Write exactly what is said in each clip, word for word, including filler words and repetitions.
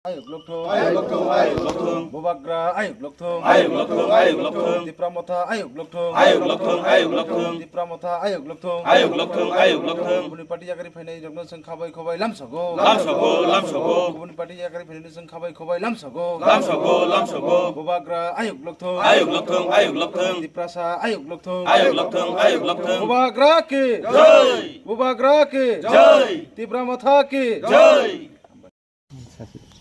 Ayuk lokthung. Ayuk lokthung, ayuk lokthung. Bubagra ayuk lokthung. Ayuk lokthung, ayuk lokthung. Tipra Motha ayuk lokthung. Ayuk lokthung, ayuk lokthung. Tipra Motha ayuk lokthung. Ayuk lokthung, ayuk lokthung. Kubuni party yakarwi phainai rokno chwng khabai khobai lamsogo. Lamsogo, lamsogo. Kubuni party yakarwi phainai chwng khabai khobai lamsogo. Lamsogo, lamsogo. Bubagra ayuk lokthung. Ayuk lokthung, ayuk lokthung. Tiprasa ayuk lokthung. Ayuk lokthung, ayuk lokthung. Bubagra ki. Jai. Bubagra ki. Jai. Tipra Motha ki. Jai.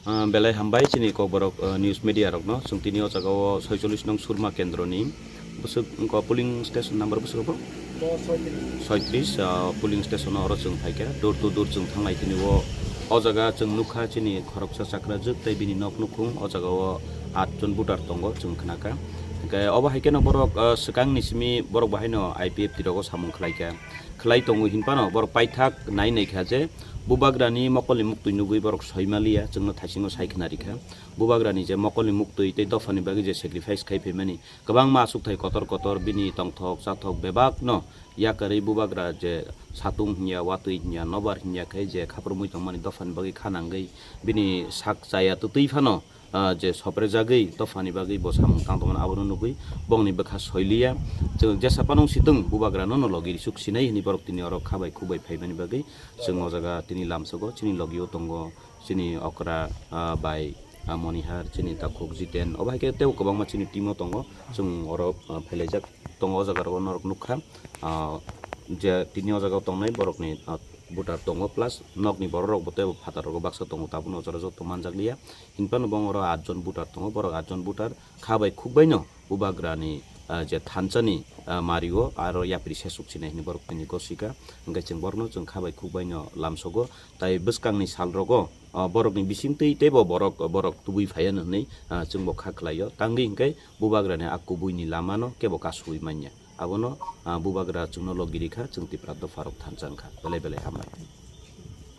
Ah, belai hambai chini Kokborok, ah, news media rokno. Chwng tini o jaga o soicholish nong Surma kendroni bwswk wngkha polling station number bwswk bo? Soicholish, ah, polling station o oro chwng phaikha, door to door chwng thanglai tini o. O jaga chwng nukha chini khoroksa chakrajwk tei bini nok nukhung o jaga o atjon voter tongo chwng khnakha. Hwnkhe obo hai kheno borok, ah, swkangni simi borok bahaino I P F T rogo samung khlaikha. Khlai tongo hinphano borok paithak nai naikha je Bubagrani mokolni muktwi nugwi borok soimaliya, chwngno thaisingo sai khna rikha. Bubagrani je mokolni muktwi tei dophani bagwi je sacrifice khai phaimani, kwbangma achukthai kotor kotor bini tongthok chathok bebakno yakarwi Bubagra je satung hinya, watwi hinya, nobar hinya khe je khaprumwi tongmani dophani bagwi kha nangwi bini sak chaya twtwi phano ah, je soprejagwi dophani bagwi bo samung tang tongmani abono nugwi bongni bwkha soiliya. Chwng jesa panung sitwng Bubagrano no logi risuk sinai hwnwi borok tini oro kha bai khuk bai phaimani bagwi chwng o jaga tini lamsogo chini logio tongo chini okra, ah, bai, ah, Monihar, chini takhuk Jiten, obo hai khe teibo kwbangma chini team o tongo. Chwng oro, ah, phailaijak tongo o jaga rogo norok nukha, ah, je tini o jaga o tongnai borokni, ah, voter tongo plus nokni borok rok bo teibo phatar rogo baksa tongo tabukno o jaga joto manjakliya. Hinphano bo oro atjon voter tongo, borok atjon voter kha bai khuk baino Bubagrani, ah, je thansani, ah, mario aro yapri sesuk sinai hinwi borok tini gosika. Hwnkhe chwng borokno chwng kha bai khuk baino lamsogo. Tai bwskangni salrogo, ah, borokni bisingtwi teibo borok, borok tubui phaiya hwnwi, ah, chwngbo kha khlaio. Tangwi hwnkhe Bubagrani a kubuini lamano kebo kasui manya. Abono, ah, Bubagra chwngno logi rikha, chwng Tipra dopharok thansa wngkha. Belai belai hambai.